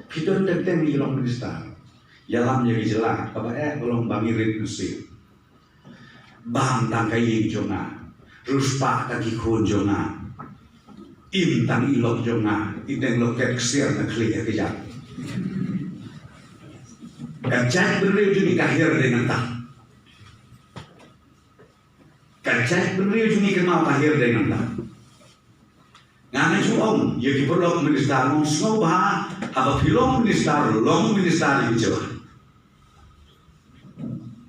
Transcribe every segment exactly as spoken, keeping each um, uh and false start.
Phi don teng teng ïa long minister. Ïalam ïa ka jylla, kaba eh ka long ba ngi rit nusip. Bam tang ka ïing jong nga. Riewspah tang ki khun jong nga. Im tang i lok jong nga. I teng loket ksiar na khlieh ïa ka jait. Ka jaitbynriew jong ngi ka hiar dei nangta. Ka jaitbynriew jong ngi kynmaw ka hiar dei nangta. Nga nga ju ong ïa ki paralok minister, nga ong sngewbha haba phi long minister, long minister ïa ki jylla.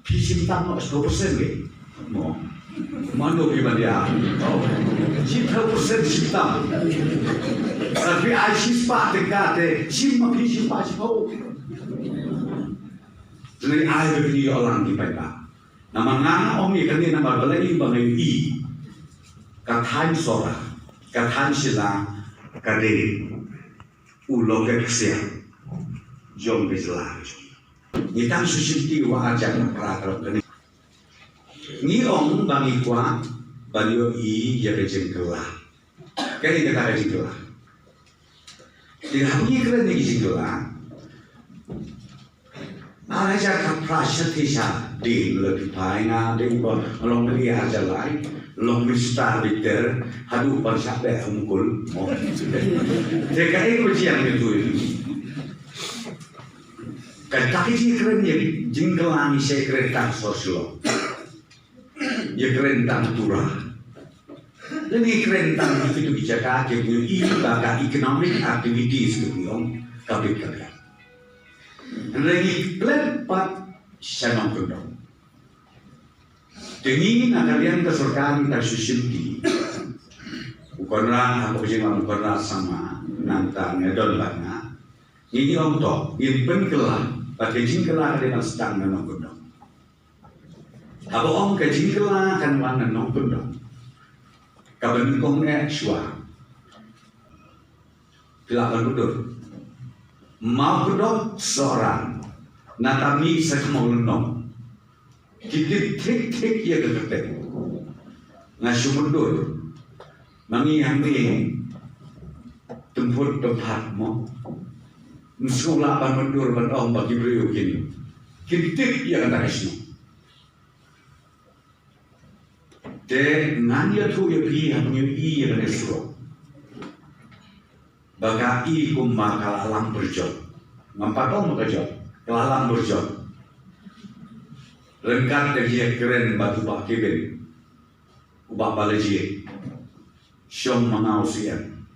Phi shim tam noh shiphew percent ke? Mo. Mano phi ban ïa? Oh. Shiphew percent shim tam. Sa phi ai shispah tyngka te shim ma phi shispah shiphew. Te ai ba phi ïoh lang ki paidbah. Namar nga nga ong ïa kane namar balei ba nga ïohi ka thaiñ Sohra, ka thaiñ Shillong ka dei u loket ksiar jong ka jylla. Ngi tang shu shim ti wa arjan pra ka kane. Ngi ong ba ngi kwah ban ïohi ïa ka jingkylla. Kaei kata ka jingkylla? Te haba ngi kren ïa ka jingkylla, ar hajar khatphra shatei shadien la phi phai, nga dei uba long mynta ar hajar lai, long minister biter, haduh ban shah beh ha Mukul. Te kaei kaba jia ngi tu. Kata ka jingkren ïa jingkylla ngi shait kren tang sor Shillong. Ïa kren tang Tura. Lane ïa kren tang kitu ki jaka kiba ngi ïohi ba ka economic activities kiba ngi ong ka bit ka biang. Hynrei ngi klet pat sha nongkyndong. Te ngi na ka liang ka sorkar ngi tang shu shim ti. U Conrad, ha ka jingwan u Conrad Sangma, nangta ngi don bad nga. Ngi ngi ong to, ngin pynkylla, bad ka jingkylla ka dei ban sdang na nongkyndong. Haba ong ka jingkylla kan wan na nongkyndong, kaba nyngkong eh shuwa, phi lah ban mutdur. Mawkdok Sohra, nangta mih sha ka Mawlynnong. Ki tip thik thik ïa ka kyrteng. Nga shu mutdur. Ma ngi hangne tymphut tympat mo. Ym sngewlah ban mutdur ban ong ba ki briew kin, kin tip ïa kata ka shnong. Te ngan ïathuh ïa phi haba ngi ïohi ïa kane ka surok. Ba ka i kumba ka la lam byrjot. Ngam pat ong ba ka jot. Ka la lam byrjot. Ryngkat ka jingkren bad u Bah Kevin. U Bah Balajied. Shong ma nga u siem.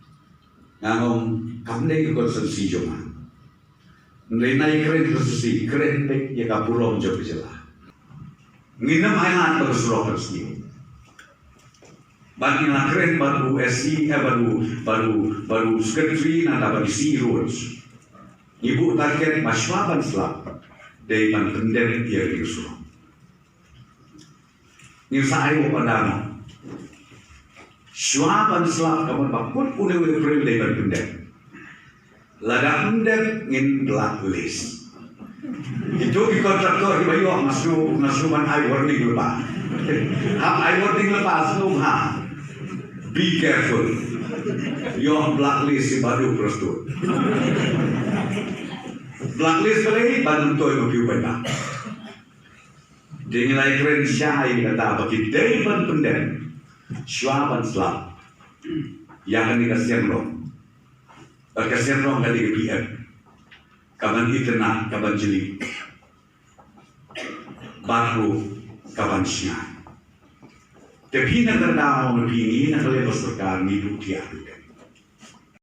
Nga ong kam dei ka constituency jong nga. Hynrei nai kren ka constituency, kren beit ïa ka burom jong ka jylla. Ngin ym ailad ba ka surok kan sniew. Bad ngi la kren bad u S E, eh, bad u, bad u, bad u secretary nangta bad u C E roads. Ngi buh target ba shuwa ban slap dei ban pyndep ïa ka surok. Ngin sa ai u order noh. Shuwa ban slap ka mut ba kut une u April dei ban pyndep. Lada ym dep ngin blacklist. Ito ki kontraktor kiba ïoh nga shu, nga shu ban ai warning lypa. Hap ai warning lypa sngewbha. Be careful. Ïoh blacklist ïa baroh, prostitute. Blacklist balei? Ban ym toi ma phi u paidbah. Te ngi la kren shai kata ba ki dei ban pyndep shuwa ban slap ïa kane ka seng rong. Bad ka seng rong ka dei ka P F. Ka ban itynnad, ka ban jli. Bad ruh ka ban shngaiñ. Te phi na ka daw, phi ngi na ka level sorkar ngi duh thiah duh dep.